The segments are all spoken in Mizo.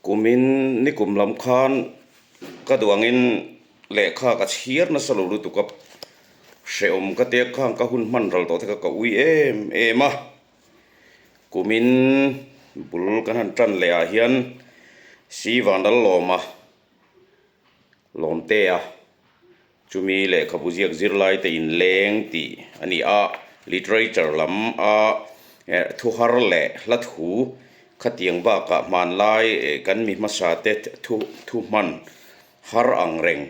Kumin nikum lam khan ka duh angin lehkha ka chhiar nasa lo lutuk a, hrehawm ka tia khan ka hun hman ral tawh te kha ka ui em em a. Kumin bul kan han tan leh ah hian Sivanlallawma Lawmtea chumi lehkhabu ziak zirlaite inleng tih a ni a, literature lam a thu har leh hla thu khatiang bakah hmanlai kan mi hmasa te thu thu hman har ang reng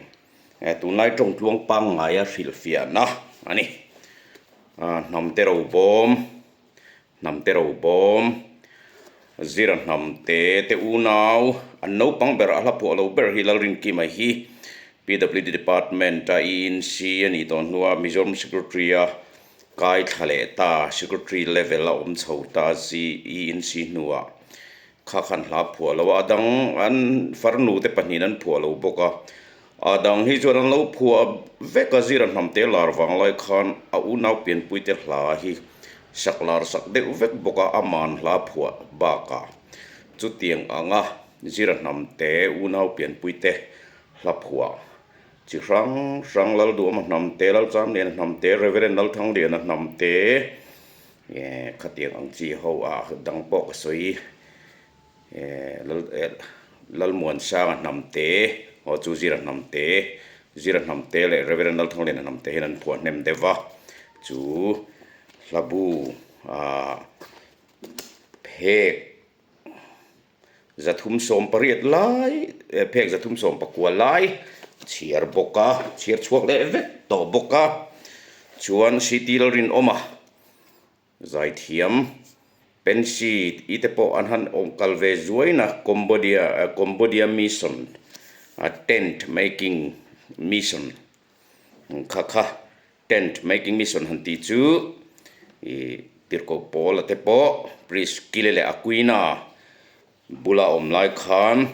tunlai tawngtluang pangngaia hrilhfiahna a ni. Hnamte robawm. Hnam te ro bawm, Zira hnam te te unau, an naupang ber a hla phuah lo ber hi Lalrinkima hi PWD Department a ENC a nih tawh hnua Mizoram Secretary a kai thla leh ta, Secretary level a awm chho ta ENC hnuah kha khan hla phuah lo a, a dang an farnu te pahnihin an phuah lo bawk a, a dang hi chuan an lo phuah vek a, Zira hnam te lar vang lai khan a unau pianpui te hla hi Sak lar sak deuh vek bawk a, aman hla phuah bakah chutiang anga Zira hnamte, unau pianpuite hla phuah chi hrang hrang Lalduama hnamte, Lalchamliana hnamte, Reverend Lalthangliana hnamte khatiang ang chi ho ah dang pawh ka sawi Lalmuansanga hnamte aw chu Zira hnamte, Zira hnamte leh Reverend Lalthangliana hnamte hian an phuah hnem deuh va, chu hlabu ah phek 380 lai phek 319 lai chhiar bawk a, chhiar chhuak leh vek tawh bawk a, chuan City Lalrinawma. Zaithiam Pensy i te pawh an han awm kal ve zuain a, Cambodia Cambodia Mission a tent making mission kha kha tent making mission han tih chu ih tirhkoh pawl a te pawh Priscilla leh Aquina Bula awm lai khan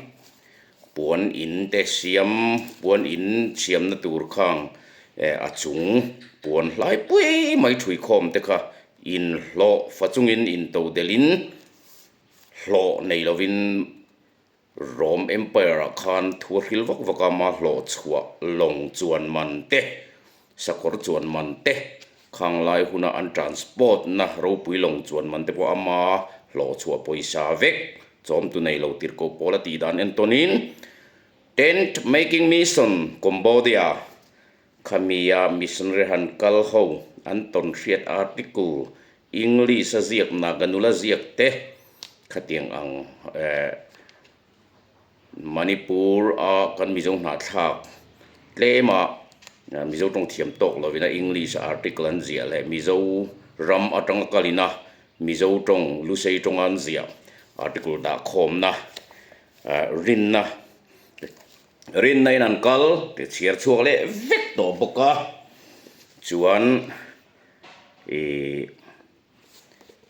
puan in te siam, puan in siamna tur khang eh a chung puan hlai pui mai thui khawm te kha inhlawh fa chungin into delhin hlawh nei lovin Rome Empire ah khan thu a hril vak vak a, ama hlawh chhuah lawng chuan man te Sakawr chuan man te, khang lai huna an transport na ropui lawng chuan man te pawh ama hlawh chhuah pawisa vek chawmtu nei lo tirhkoh pawl a tih dan entawnin Tent Making Mission Cambodia khamia missionary han kal ho an tawn hriat article English a ziak Naga nula ziak te khatiang ang eh Manipur a kan Mizo hnahthlak tlema Mizo tawng thiam tawk lovin a English article an ziah leh Mizo ram atanga kalina Mizo tawng Lusei tawnga an ziah article dah khawmna rinna rinna in an kal tih chhiar chhuak leh vek tawh bawk a chuan ih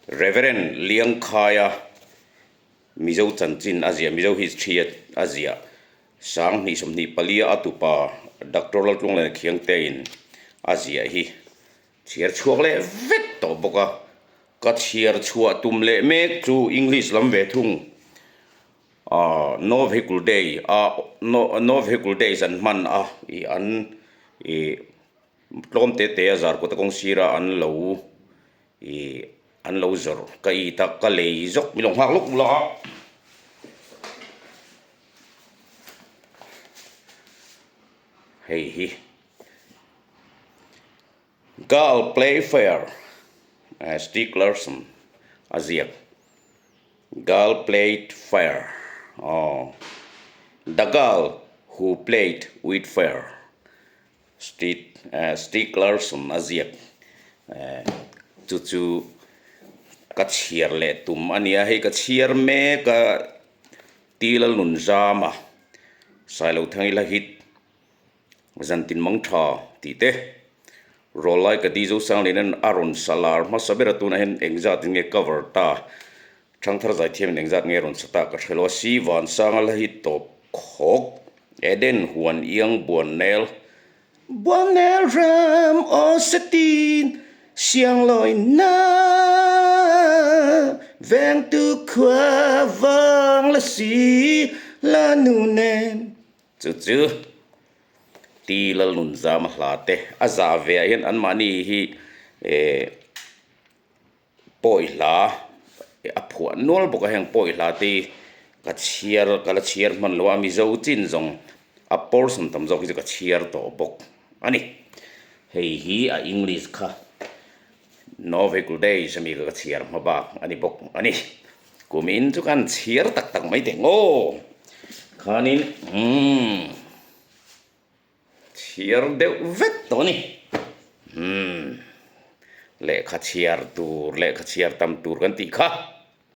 Reverend Liangkhaia Mizo chanchin a ziah, Mizo history a ziah 2024 a tupa Doctor Laltlunglena Khiangtein a ziah hi chhiar chhuak leh vek tawh bawk a, ka chhiar chhuah tum leh mek chu English lam ve thung ah No Vehicle Day a No Vehicle Days an hman a ih an ih tlawm te te a zar kawt a kawng sira an lo ih An lo zawrh ka i tak ka lei zawk mi lo nghak lawk la. Hei hi Girl Play Fair Stieg Larsson a ziak Girl Played Fair aw The Girl Who Played With Fire Street Stieg Larsson a ziak chu chu ka chhiar leh tum a nia hei ka chhiar mek a Ti Lalnun Zama Sailothang ila hit Zantin Mang Tha tih te Rawlai ka di Zosanglian a rawn sa lar hmasa ber a tunah hian engzat in nge cover ta Thangthar zaithiamin engzat nge rawn sa ta ka hre lo a, Si Vansanga la hi tawp khawk, Eden huan iang buan nel, Buan nel ram aw se tin siang lawi na. Vengtu khua vang la si la nu nen. Chu chu Ti Lalnunzama hla te a zah ve ah hian anmahni hi eh pawi hla a phuah nual bawk a, heng pawi hla te hi ka chhiar ka la chhiar hman lo a, Mizo chin zawng a portion tam zawk hi chu ka chhiar tawh bawk a ni. Hei hi a English kha No Vehicle Days ami kha ka chhiar hma bak a ni bawk a ni. Kumin chu kan chhiar tak tak mai teh ngaw khanin umm chhiar deuh vek tawh a ni. Umm lehkha chhiar tur lehkha chhiar tam tur kan tih kha.